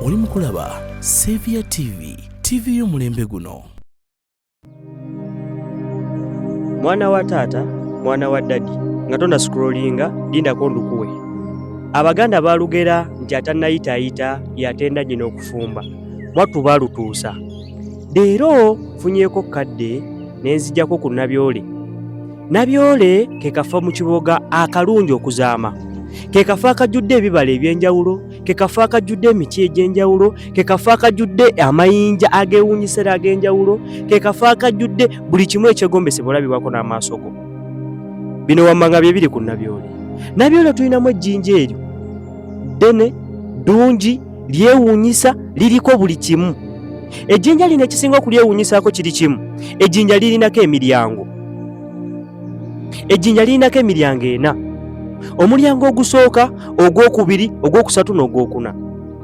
Oli mukulaba Saviour TV, TV y'omulembe guno. Mwana wa taata, mwana wa daddy, nga tona scrollinga lindako ndukuwe. Abaganda baalugera nti atannayitaayita y'atenda nnyina okufumba. Mwattu baalutuusa. Leero nfunyeeko kadde ne nzijako ku Nabyole. Nabyole ke kafo mu Kiboga akalungi okuzaama. Ke kafo akajjudde ebibala eby'enjawulo, ke kafo akajjudde emiti egy'enjawulo, ke kafo akajjudde amayinja ageewuunyisa era ag'enjawulo, ke kafo akajjudde buli kimu ekyegombesebwa olabibwako n'amaaso go. Bino wammanga bye biri ku Nabyole. Nabyole tulinamu ejjinja eryo ddene, ddungi, lyewuunyisa, liriko buli kimu. Ejjinja lino ekisinga okulyewuunyisaako kiri kimu, ejjinja lirinako emiryango. Ejjinja lirinako emiryango ena, omulyango ogusooka, ogwokubiri, ogwokusatu n'ogwokuna.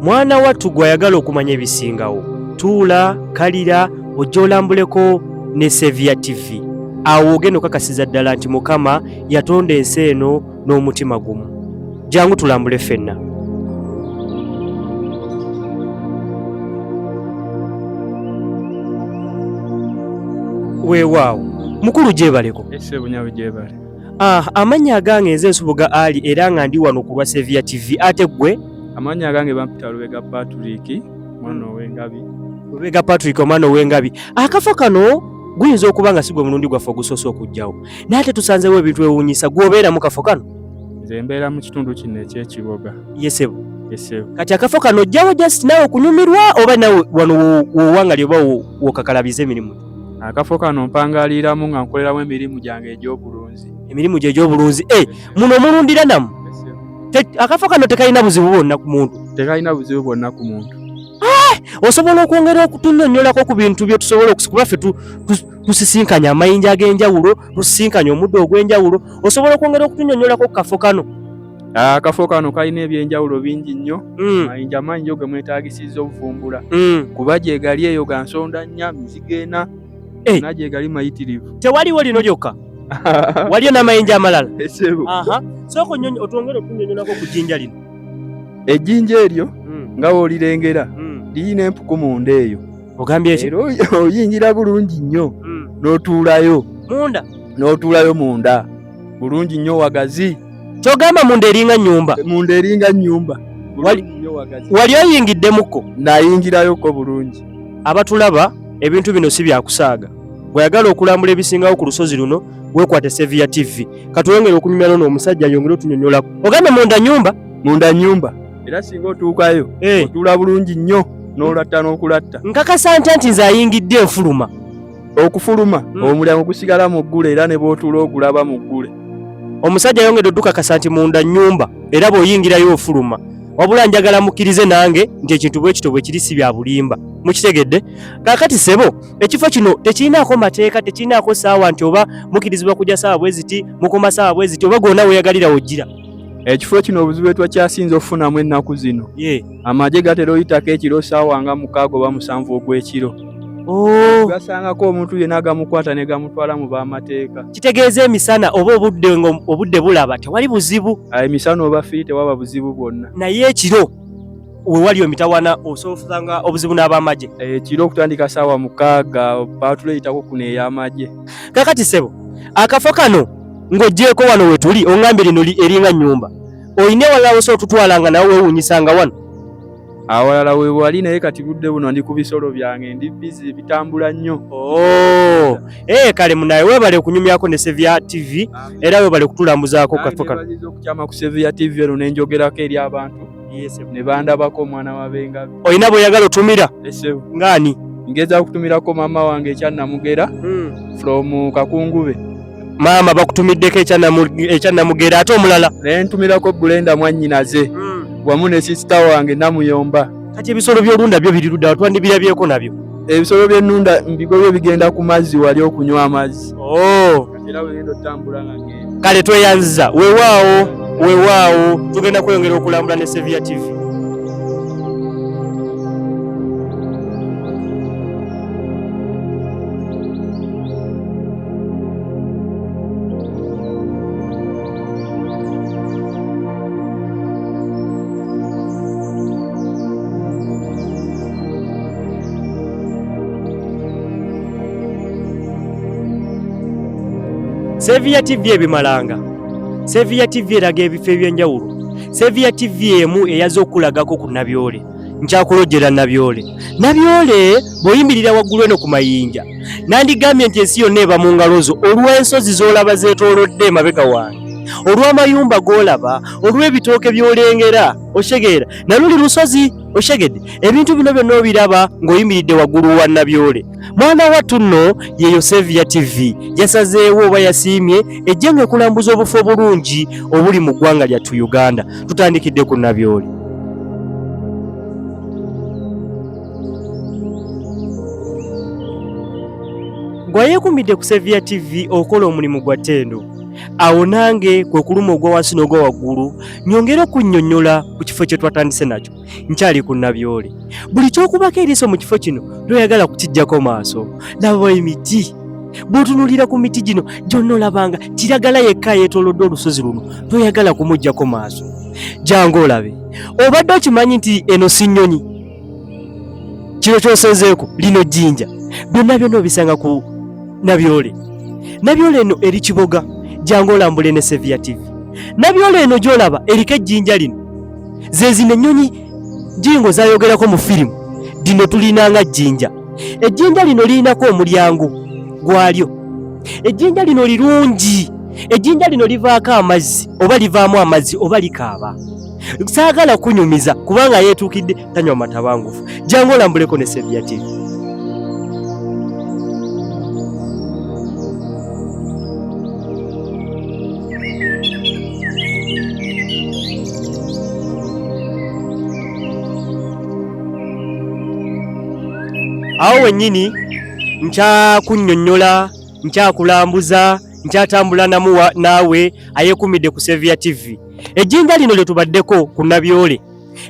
Mwana wattu gwe ayagala okumanya ebisingawo, tuula, kalira, ojja olambuleko ne Saviour TV. Awo ogenda okakasiza ddala nti Mukama yatonda ensi eno n'omutima gumu. Jangu tulambule ffenna. Weewaawo mukulu, gyebaleko. Esebunyawe gyebale. Ah, amannya agange nze Nsubuga Ali era nga ndi wano ku lwa Saviour TV. Ate ggwe? Amannya agange bampita Lubega Patrick, mwana ow'engabi. Lubega Patrick, omwana ow'engabi. Akafo kano guyinza okuba nga si gwe mulundi gwaffe ogusoose okujjawo, naye ate tusanzewo ebintu ewuunyisa. Gw'obeera mu kafo kano? Nze mbeera mu kitundu kino eky'Ekiboga. Yesebo. Yesebo. Kati akafo kano ojjawo just naawe okunyumirwa oba naawe wano wowanga oba wokakalabiza emirimu? Akafo kano mpangaliramu nga nkoleramu emirimu gyange egy'obulunzi. Emirimu gyo egy'obulunzi? Muno mulundira namu? Akafo kano tekalina buzibu bwonna ku muntu? Tekalina buzibu bwonna ku muntu. Osobola okwongera okutunnyonnyolako ku bintu bye tusobola okuba ffe tusisinkanya amayinja ag'enjawulo, tusisinkanya omuddo ogw'enjawulo. Osobola okwongera okutunnyonnyolako ku kafo kano? Akafo kano kalina ebyenjawulo bingi nnyo. Amayinja mangi ge mwetaagisizza obuvumbula. Kuba gye gali eyo ga nsonda nnya, mizigo ena, na gye gali mayitirivu. Tewaliwo lino lyokka, waliyo n'amayinja amalala. Sooka otwongere okutunnyonnyolako ku jjinja lino. Ejjinja eryo nga w'olirengera lirina empuku munda eyo. Ogambye ki? Era oyingira bulungi nnyo n'otuulayo. Munda? N'otuulayo munda bulungi nnyo wagazi. Kyogamba munda eringa nnyumba? Munda eringa nnyumba. Wali oyingiddemukko? Nayingirayokko bulungi. Abatulaba, ebintu bino si byakusaaga. Bw'oyagala okulambula ebisingawo ku lusozi luno, weekwate Saviour TV. Katwongere okunyumya n'ono omusajja ayongere otunyonnyolako. Ogambye munda nnyumba? Munda nnyumba. Era singa otuukayo, otuula bulungi nnyo n'olatta n'okulatta. Nkakasa ntya nti nze ayingidde enfuluma? Okufuluma, omulyango gusigala mu ggule era ne bw'otuula ogulaba mu ggule. Omusajja ayongedde otukakasa nti munda nnyumba era bw'oyingirayo ofuluma. Wabula njagala mukkirize nange nti ekintu bwe kityo bwe kiri, si bya bulimba. Mukitegedde? Kaakati ssebo, ekifo kino tekirinaako mateeka, tekirinaako ssaawa nti oba mukkirizibwa kujja ssaawa bwe ziti, mukoma ssaawa bwe ziti, oba gwonna weeyagalira w'ojjira. Ekifo kino obuzibu bwe twakyasinze okufunamu ennaku zino, amagye gatera oyitako ekiro ssaawa nga 6 oba 7 ogw'ekiro. Gasangako omuntu yenna agamukwata ne gamutwala mu b'amateeka. Kitegeeza emisana oba obudde nga obudde bulaba tewali buzibu. Emisana oba firi tewaba buzibu bwonna. Naye ekiro we wali emitawana osanga obuzibu n'abamagye. Ekiro okutandika ssaawa 6 baatuleyitako kuno ey'amagye. Kaakati ssebo, akafo kano ng'oggyeeko wano we tuli, oŋŋambye lino eringa nnyumba. Olina ewalala wosobola otutwala nga nawe weewuunyisanga wano? Awalala we wali, naye kati budde buno ndi ku bisolo byange, ndi bizi bitambula nnyo. Kale munaye weebale okunyumyako ne Saviour TV era weebale kutulambuzaako kafo kano. Nange okukyama ku Saviour TV eno ne njogerako eri abantu ne bandabako omwana w'abengabi. Olina bw'oyagala otumira? Ng'ani? Ngeza okutumirako maama wange ekyannamugera from Kakungube. Maama bakutumiddeko ekyannamugera, ate omulala? Ne ntumirako Brenda mwannyinaze wamu ne sisita wange Namuyomba. Kati ebisolo by'olunda byo biri ludda, twandibirabyeko nabyo? Ebisolo by'ennunda mbigobye bigenda ku mazzi wali okunywa amazzi. Kati era bwe otambula nga ngenda. Kale tweyanziza, weewaawo, weewaawo, tugenda kweyongera okulambula ne Saviour TV. Sevia TV ebimalanga. Sevia TV eraga ebifo eby'enjawulo. Sevia TV emu eyaze okulagako ku Nabyole. Nkyakulojjera Nabyole. Nabyole bw'oyimirira waggulu eno ku mayinja, nandigambye nti ensi yonna eba mu ngalo zo olw'ensozi z'olaba zeetoolodde emabega wange, olw'amayumba g'olaba, olw'ebitooke by'olengera, okitegeera, naluli lusozi, okitegedde. Ebintu bino byonna obiraba ng'oyimiridde waggulu wa Nabyole. Mwana wattu nno yeyo Saviour TV yasazeewo oba yasiimye ejje ng'ekulambuza obufo obulungi obuli mu ggwanga lyattu Uganda. Tutandikidde ku Nabyole. Gwayeekumidde ku Saviour TV okola omulimu gwa ttendo. Awo nange kwe kuluma ogwa wansi n'ogwa waggulu nyongere okunnyonnyola ku kifo kye twatandise nakyo. Nkyali ku Nabyole. Buli ky'okubako eriiso mu kifo kino toyagala kukiggyako maaso. Laba emiti. Bw'otunuulira ku miti gino gyonna olabanga kiragala yekka yeetoolodde olusozi luno, toyagala kumuggyako maaso. Jangu olabe. Obadde okimanyi nti eno si nnyonyi? Kino ky'osenzeeko lino jjinja. Byonna byonna obisanga ku Nabyole. Nabyole eno eri Kiboga. Jangu olambule ne Saviour TV. Nabyole eno gy'olaba eriko ejjinja lino. Ze zino ennyonyi Jingo z'ayogerako mu firimu. Lino tulina nga jjinja. Ejjinja lino lirinako omulyango gwalyo. Ejjinja lino lirungi. Ejjinja lino livaako amazzi oba livaamu amazzi oba likaaba. Saagala kunyumiza kubanga yeetuukidde tanywa matabangufu. Jangu olambuleko ne Saviour TV. Awo wennyini nkyakunnyonnyola, nkyakulambuza, nkyatambula namuwa naawe ayeekumidde ku Saviour TV. Ejjinja lino lye tubaddeko ku Nabyole.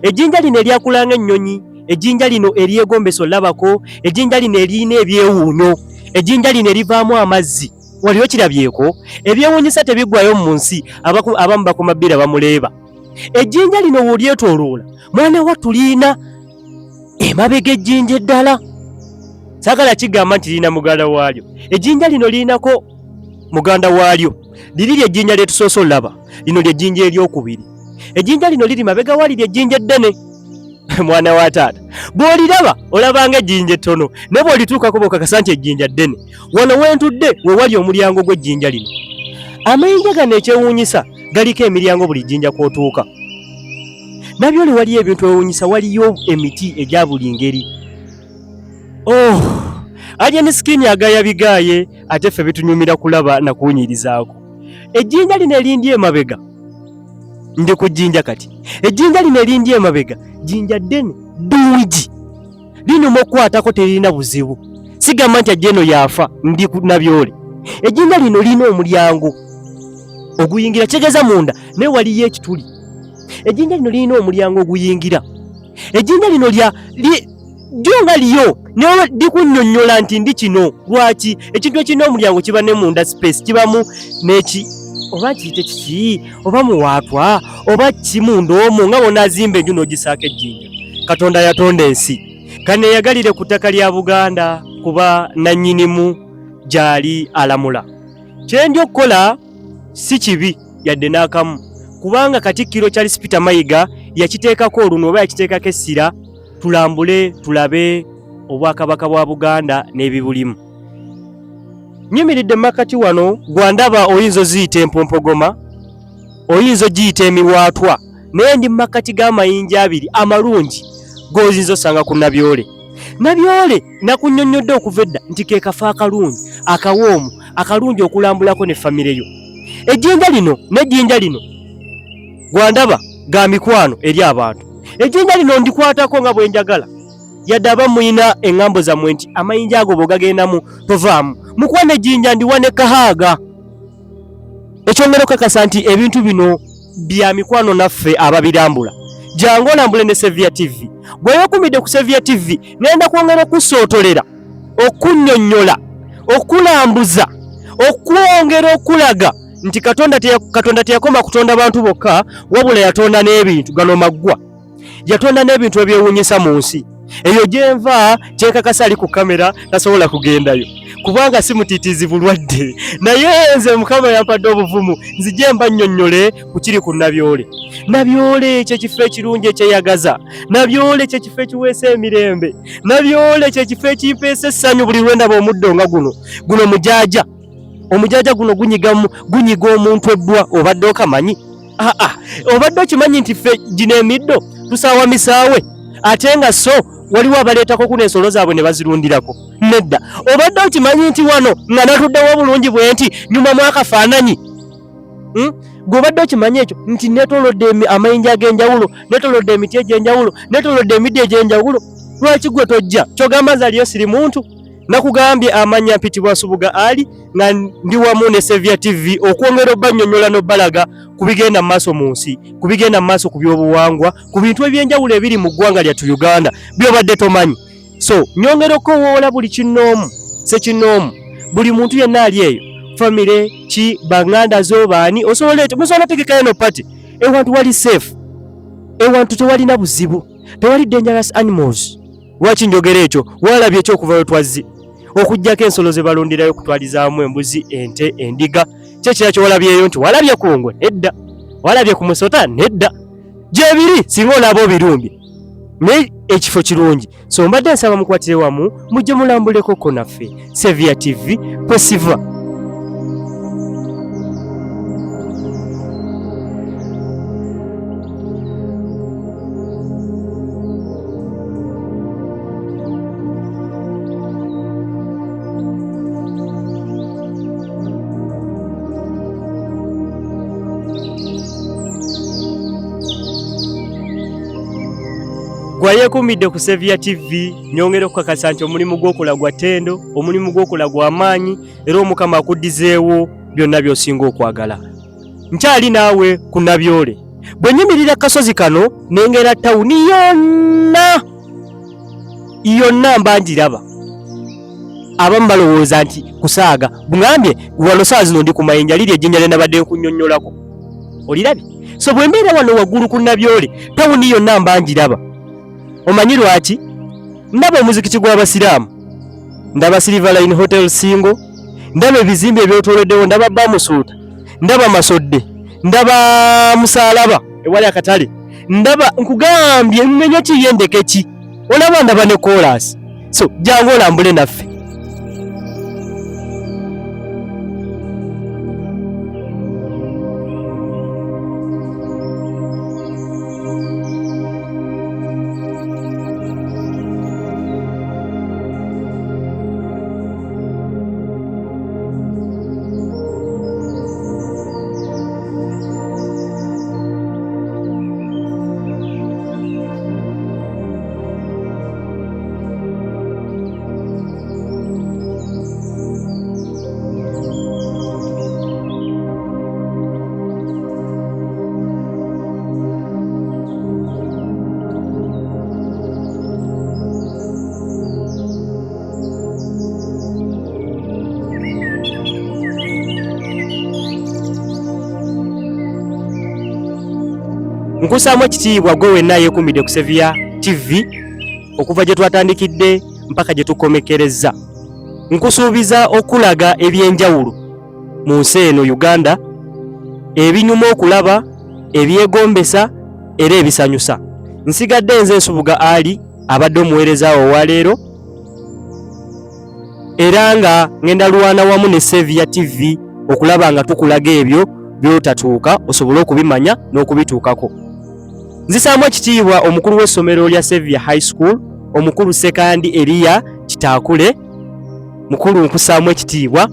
Ejjinja lino eryakula ng'ennyonyi, ejjinja lino eryegombesa olabako, ejjinja lino eririna ebyewuunyo, ejjinja lino erivaamu amazzi. Wali okirabyeko? Ebyewuunyisa tebiggwayo mu nsi, abamu bakoma bbira bamuleeba. Ejjinja lino w'olyetooloola, mwana wattu lirina emabega ejjinja eddala. Saagala kigamba nti lirina muganda waalyo. Ejjinja lino lirinako muganda waalyo. Liri lye jjinja lye tusoose olaba. Lino lye jjinja eryokubiri. Ejjinja lino liri mabega wa liri ejjinja eddene. Mwana wa taata, bw'oliraba olaba ng'ejjinja ettono, naye bw'olituukako bw'okakasa nti ejjinja ddene. Wano we ntudde we wali omulyango gw'ejjinja lino. Amayinja gano ekyewuunyisa galiko emiryango buli jjinja kw'otuuka. Nabyole waliyo ebintu ewuunyisa, waliyo emiti egya buli ngeri. Oh, Alien Skin agaya bigaaye ate ffe bitunyumira kulaba na kuwunyirizaako. Ejjinja lino erindi emabega, ndi ku jjinja kati. Ejjinja lino erindi emabega jjinja ddene ddungi, linyuma okukwatako, teririna buzibu. Sigamba nti ajja eno yaafa, ndi ku Nabyole. Ejjinja lino lirina omulyango oguyingira, kitegeeza munda naye waliyo ekituli. Ejjinja lino lirina omulyango oguyingira. Ejjinja lino lya lyo nga lyo naye likunnyonnyola nti ndi kino. Lwaki ekintu ekirina omulyango kiba ne munda space, kibamu n'eki oba kiyite kiki oba muwaatwa oba ki munda omwo, nga bw'onaazimba enju n'ogisaako ejjinja. Katonda yatonda ensi, kaneeyagalire ku ttaka lya Buganda kuba nannyinimu gy'ali alamula. Kye ndi okukola si kibi yadde n'akamu, kubanga Katikkiro Charles Peter Mayiga yakiteekako olunwe oba yakiteekako essira tulambule tulabe Obwakabaka bwa Buganda n'ebibulimu. Nyimiridde mu makkati wano, gwandaba oyinza oziyita empompogoma, oyinza ogiyita emiwaatwa, naye ndi mu makkati g'amayinja abiri amalungi g'oyinza osanga ku Nabyole. Nabyole nakunnyonnyodde okuva edda nti ke kafo akalungi akawoomu akalungi okulambulako ne famire yo. Ejjinja lino n'ejjinja lino gwandaba ga mikwano eri abantu. Ejjinja lino ndikwatako nga bwe njagala, yadde aba mulina eŋŋambo zammwe nti amayinja ago bw'ogagendamu tovaamu. Mukwano ejjinja ndiwa ne kahaaga. Ekyongera okukakasa nti ebintu bino bya mikwano naffe ababirambula. Jangu olambule ne Saviour TV. Bwe weekumidde ku Saviour TV, ngenda kwongera okusootolera, okunnyonnyola, okulambuza, okwongera okulaga nti Katonda teyakoma kutonda bantu bokka, wabula yatonda n'ebintu. Gano maggwa. Yatonda n'ebintu ebyewuunyisa mu nsi. Eyo gyenva kyenkakasa ali ku kamera tasobola kugendayo kubanga si mutiitiizi bulwadde, naye nze Mukama yampadde obuvumu nzije mba nnyonnyole ku kiri ku Nabyole. Nabyole kyekifo ekirungi ekyeyagaza, Nabyole kyekifo ekiweesa emirembe, Nabyole kyekifo ekimpeesa essanyu buli lwe ndaba omuddo nga guno. Guno mujaaja, omujaaja guno gunyiga omuntu ebbwa. Obadde okamanyi? Aa, obadde okimanyi nti ffe gino emiddo tusaawa misaawe, ate nga so waliwo abaleetako kuno ensolo zaabwe ne bazirundirako? Nedda. Obadde okimanyi nti wano nga natuddewo obulungi bwe nti nyumamu akafaananyi? Gwe obadde okimanyi ekyo nti neetoolodde amayinja ag'enjawulo, neetoolodde emiti egy'enjawulo, neetoolodde emiddo egy'enjawulo? Lwaki gwe tojja? Kyogamba nze aliyo siri muntu? Nakugambye amannya mpitibwa Nsubuga Ali, nga ndi wamu ne Saviour TV okwongera obbannyonnyola n'obbalaga ku bigenda mu maaso mu nsi, ku bigenda mu maaso ku by'obuwangwa, ku bintu eby'enjawulo ebiri mu ggwanga lyattu Uganda by'obadde tomanyi. So nyongera okukowoola buli kinnoomu, ssekinnoomu, buli muntu yenna ali eyo, famire ki, banganda zo baani, osobola musobola otegekayo no party. Ewantu wali safe, ewantu tewalina buzibu, tewali dangerous animals. Lwaki njogera ekyo? Walabye ekyokuva lwe twazze, okuggyako ensolo ze balundirayo okutwalizaamu embuzi, ente, endiga, ki ekirala kyewalabyeyo? Nti walabye ku ngwe? Nedda. Walabye ku musota? Nedda. Gyebiri singa onaaba obirumbye, naye ekifo kirungi. So mbadde nsaba mukwatire wamu mujje mulambulekoko naffe Saviour TV kwesiva. Gwayeekuumidde ku Saviour TV, nyongera okukakasa nti omulimu gw'okola gwa ttendo, omulimu gw'okola gwa maanyi, era Omukama akuddizeewo byonna by'osinga okwagala. Nkyali naawe ku Nabyole. Bwe nnyimirira ku kasozi kano nengera tawuni yonna yonna mba ngiraba. Abamu balowooza nti kusaaga. Bungambye wano saa zino ndi ku mayinja, liri ejjinja lye nabadde nkunnyonnyolako. Olirabye? So bwe mbeera wano waggulu ku Nabyole, tawuni yonna mba ngiraba. Omanyi lwaki? Ndaba omuzikiti gw'Abasiraamu, ndaba Silver Line Hotel Singo, ndaba ebizimbe ebyetooloddewo, ndaba Bamusuuta, ndaba Masodde, ndaba Musaalaba ewali akatale, ndaba nkugambye mmenye ki ye ndeke ki, olaba ndaba ne koolaasi. So jangu olambule naffe. Nkusaamu ekitiibwa gwe wenna yeekuumidde ku Saviour TV okuva gye twatandikidde mpaka gye tukomekerezza. Nkusuubiza okulaga eby'enjawulo mu nsi eno Uganda, ebinyuma okulaba, ebyegombesa era ebisanyusa. Nsigadde nze Nsubuga Ali, abadde omuweereza wo owaleero, era nga ngenda lwana wamu ne Saviour TV okulaba nga tukulaga ebyo by'otatuuka osobole okubimanya n'okubituukako. Nzisaamu ekitiibwa omukulu w'essomero lya Saviour High School, omukulu Ssekandi Eriya Kitaakule. Mukulu, nkusaamu ekitiibwa.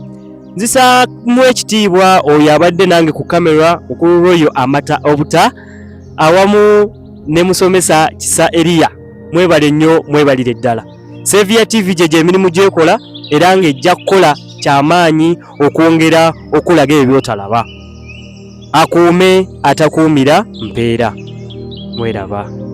Nzisaamu ekitiibwa oyo abadde nange ku kamera, mukulu Royo Amata Obuta, awamu ne musomesa Kisa Eriya. Mwebale nnyo, mwebalire ddala. Saviour TV gye gy'emirimu gy'ekola era ng'ejja kukola kyamaanyi okwongera okulaga ebyo by'otalaba. Akuume atakuumira mpeera. Mweraba.